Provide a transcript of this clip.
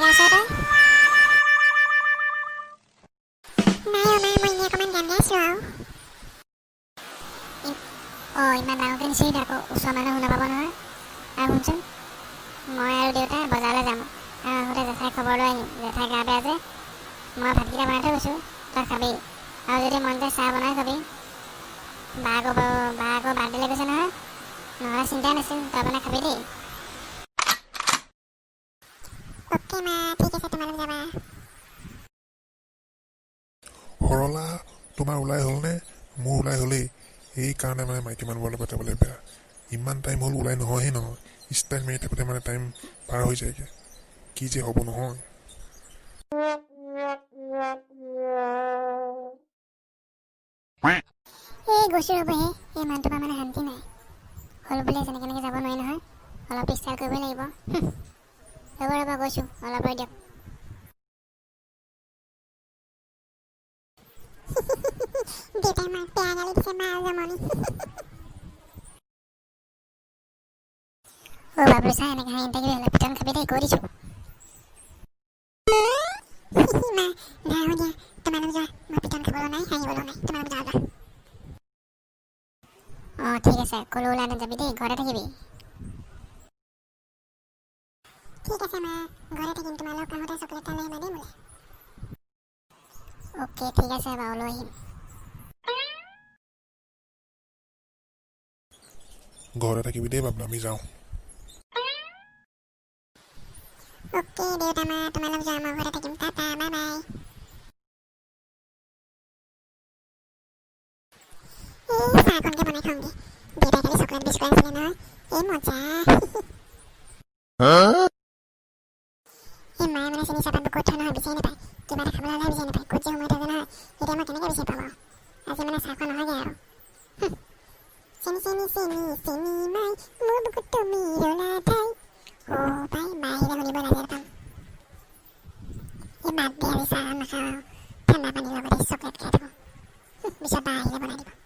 গাই আছ তই? নাই অ' মা, মই এনেই অকণমান গান গাইছোঁ আৰু। অঁ, ইমান ডাঙৰকৈ নিচিঞৰিবি আকৌ, ওচৰৰ মানুহে শুনা পাব নহয়। আৰু শুনচোন, মই আৰু দেউতা বজাৰলৈ যাম আৰু আহোঁতে জেঠাই খবৰ লৈ আহিম। জেঠাই গা বেয়া যে। মই ভাতকেইটা বনাই থৈ গৈছোঁ, তই খাবি আৰু যদি মন যায় চাহ বনাই খাবি। বা আকৌ, বা আকৌ বাৰ্থডেলৈ গৈছে নহয়, নহ'লে চিন্তাই নাছিল। তই বনাই খাবি দেই। অ'কে মা, ঠিক আছে, তোমালোক যাবা। সৰলা, তোমাৰ ওলাই হ'লনে? মোৰ ওলাই হ'লেই। এইকাৰণে মানে মাইকী মানুহবোৰৰ লগত যাবলৈ বেয়া। ইমান টাইম হ'ল, ওলাই নহয়হে নহয়। ষ্টাইল মাৰি থাকোঁতে মানে টাইম পাৰ হৈ যায়গৈ। কি যে হ'ব নহয়। এই গৈছোঁ ৰ'ব। হে, এই মানুহটোৰ পৰা মানে শান্তি নাই। হ'ল বুলিয়ে যেনেকে তেনেকে যাব নোৱাৰি নহয়, অলপ ষ্টাইল কৰিবই লাগিব। ৰ'ব ৰ'ব, গৈছোঁ, অলপ ৰৈ দিয়ক। দেউতাই মাক বেয়া গালি দিছে, মা জমনি। অ' বাবলু চাই, এনেকৈ হাঁহি নাথাকিবি হ'লে, পিটন খাবি দেই, কৈ দিছোঁ। মা, নাহো দিয়া, তোমালোক যোৱা। মই পিটন খাবলৈ নাই, হাঁহিবলৈ নাই। তোমালোক যোৱা যোৱা। অঁ, ঠিক আছে, ক'লো ওলাই নাযাবি দেই, ঘৰতে থাকিবি। ঠিক আছে মা, ঘৰতে থাকিম। তোমালোক আহোঁতে চকলেট এটা লৈ আহিবা দেই মোলৈ। অ'কে, ঠিক আছে বাৰু, লৈ আহিম। ঘৰতে থাকিবি দেই বাবলু, আমি যাওঁ। অ'কে দেউতা, মা, তোমালোক যোৱা, মই ঘৰতে থাকিম। Tata, bye bye. এই চাহকণকে বনাই খাওঁগে। দেউতাই কালি চকলেট বিস্কুট আনিছিলে নহয়, এই মজা। এই মায়ে মানে চেনি চাহপাতবোৰ ক'ত থয় নহয় বিচাৰি নাপায়। কিবা এটা খাবলৈ হ'লেহে বিচাৰি নাপায়, ক'ত যে সোমাই থাকে নহয়। এতিয়া মই কেনেকৈ বিচাৰি পাম আৰু? আজি মানে চাহ খোৱা নহয়গৈ আৰু। চেনি চেনি চেনি চেনি মাই, মোৰ বুকুত তুমি ৰলা ঠাই। অ' পাই, মা আহিলে শুনিব, লাজে পাম। এই বাদ দে, আজি চাহ নাখাওঁ আৰু। ঠাণ্ডা পানীৰ লগত এই চকলেট খাই থাকোঁ। পিছত বা আহিলে বনাই দিব।